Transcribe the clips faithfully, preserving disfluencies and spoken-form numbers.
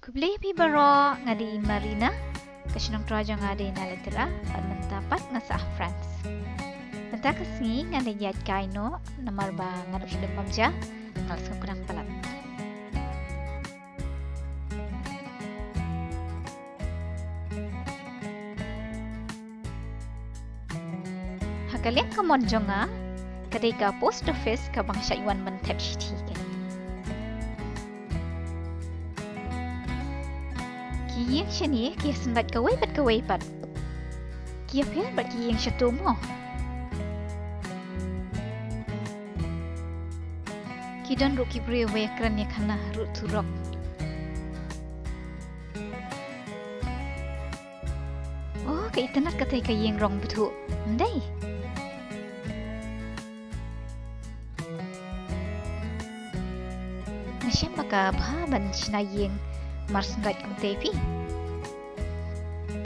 Khublei phi baroh, nga dei Marina, ka shnong trai jong nga dei na Letra, bad mynta pat nga sah ha France. Mynta ka sngi nga dei ïaid kai noh, namar ba nga dei sdang bam ja, nga la sngewkhnang palat. Ha ka liang kamon jong nga, ka dei ka post office kaba nga shait wan ban thep shithi kein. Ki ïing shane ki ïasynreit kawei bad kawei pat. Ki ïapher bad ki ïing shato mo. Ki don ruh ki briew ba ïakren ïakhana ruh thurok. Oh, ka itynnad katei ka ïing rong bthuh. Ym dei? Nga shem ba ka bha ban shna ïing mar synreit kumtei phi.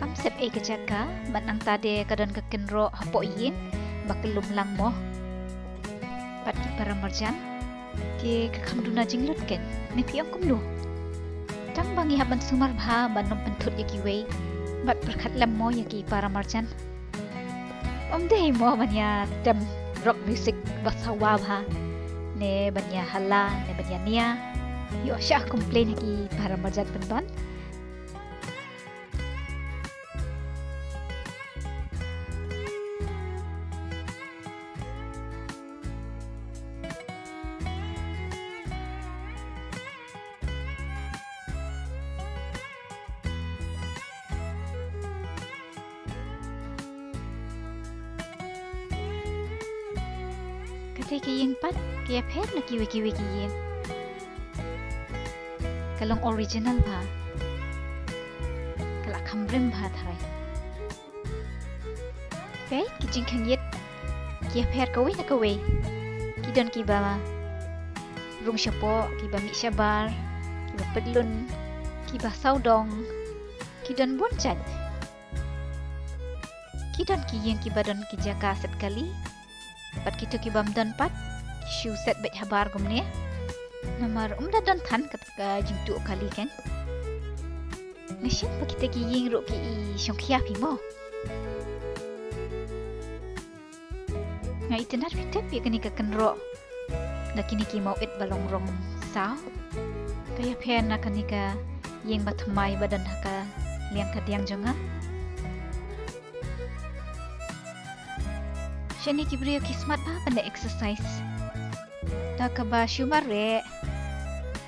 Kam sep ei ka jaka, bad nangta de ka don ka kynroh hapoh ïing ba kyllum lang mo. Bad ki para marjan, ki ka kham duna jinglut kein, ne phi ong kumno? Tang ba ngi hap ban sumar bha ban ym pynthut ïa kiwei, bad pyrkhat lem mo ïa ki para marjan. Ym dei mo ban ïa tem rock music ba sawa bha, ne ban ïa hala, ne ban ïa nia. Ïoh shah complain ha ki para marjan pynban. Katei ka ïing pat, ka ïapher na kiwei kiwei ki ïing. Ka long original bha. Ka la kham rim bha tharai. Peit ki jingkhang ïit, ki ïapher kawei na kawei. Ki don kiba rung shapoh, kiba mih shabar, kiba pyllun, kiba sawdong, ki don bun jait. Ki don ki ïing kiba don ki jaka set kali, bad kito ki bym don pat, ki shu set beit habar kumne. Namar ym da don than kata ka jingtuh kali kein. Nga shem ba kita ki ïing ruh ki i shongkhia phi mo. Nga itynnad phi tip ïa kane ka kynroh da kine ki mawit ba long rong saw. Ka ïapher na kane ka ïing ba thymmai ba don ha ka liang ka diang jong nga. Shane ki briew ki smat bha ban leh exercise. Da kaba shu mareh,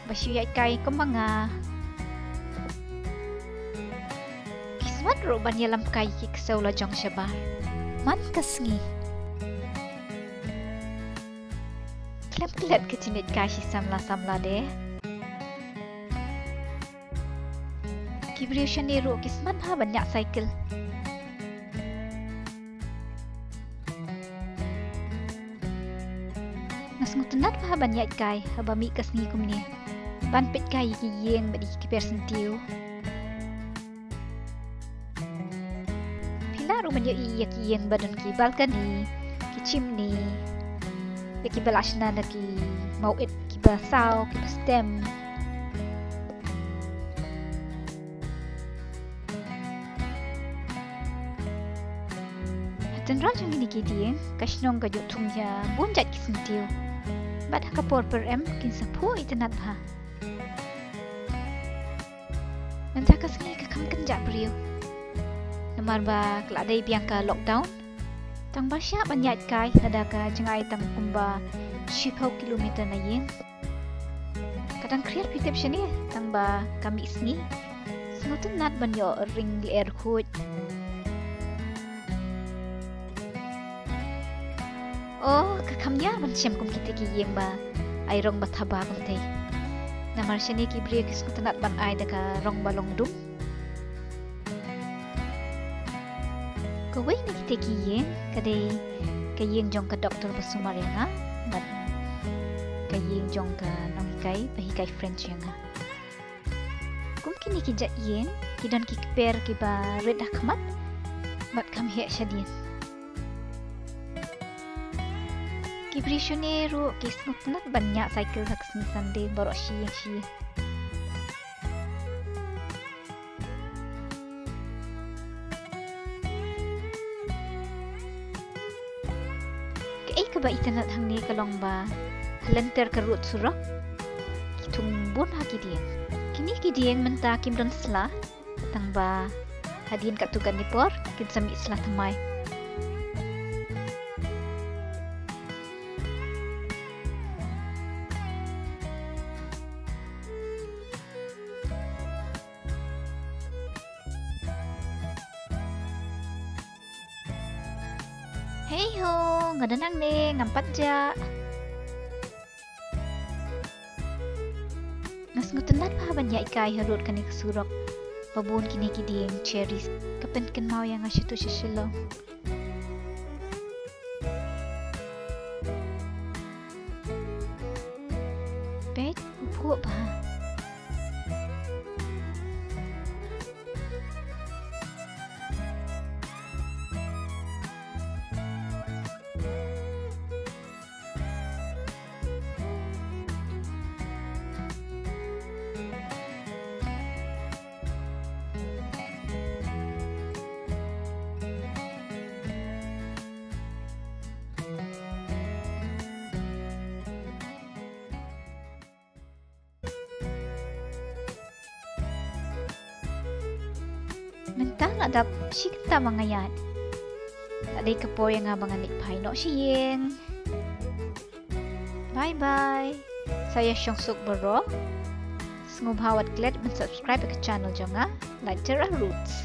ba shu ïaid kai kumba nga. Ki smat ruh ban ïalam kai ki ksew la jong shabar man ka sngi. Khlem klet ka jingïaid kai shi samla samla de. Ki briew shane ruh ki smat bha ban ñiah cycle. Nga sngewtynnat bha ban ïaid kai haba mih ka sngi kumne, ban peit kai ïa ki ïing bad ïa ki kper syntiew. Phi lah ruh ban ïohi ïa ki ïing ba don ki balcony, ki chimney, ïa kiba la shna da ki mawit kiba saw, kiba stem. Ha tynrai jong kine ki dieng, ka shnong ka ju thung ïa bun jait ki syntiew. Bad ha ka por pyrem kin sa phuh itynnad bha. Mynta ka sngi ka kham kynjah briew. Namar ba ka la dei biang ka lockdown. Tang ba shah ban ïaid kai lada ka jngai tang kumba shiphew kilometer na ïing. Ka dang khriat phi tip shane tang ba ka mih sngi. Sngewtynnat ban ïoh ring lyer khuid. Oh, ka kham ïar ban shem kum kita ki ïing ba ai rong ba thaba kumtei. Namar shane ki briew ki sngewtynnat ban ai da ka rong ba long dum. Kawei na kita ki ïing ka dei ka ïing jong ka doktor ba sumar ïa nga, bad ka ïing jong ka nonghikai ba hikai French ïa nga. Kum kine ki jait ïing, ki don ki kper kiba rit ha khmat bad kham heh shadien. Ki briew shane ruh ki sngewtynnat ban ñiah cycle ha ka sngi Sunday baroh shi ïing shi ïing. Ba itynnad hangne ka long ba ha lynter ka rud surok ki thung bun ha ki dieng. Kine ki dieng mynta kim don sla, tang ba hadien katto katne por kin sa mih sla thymmai. Hei ho, nga don hangne, ngam pat jah. Nga sngewtynnad bha ban ïaid kai harud kane ka surok ba bun kine ki dieng cherries. Ka pynkynmaw ïa nga shato sha Shillong. Peit, u phuh bha. Mynta la dap shi kynta ba nga ïaid. La dei ka por ïa nga ba ngan leit phai noh sha ïing. Bye bye. Sa ïa shong suk baroh. Sngewbha wat klet ban subscribe ïa ka channel jong nga, Lighter Roots.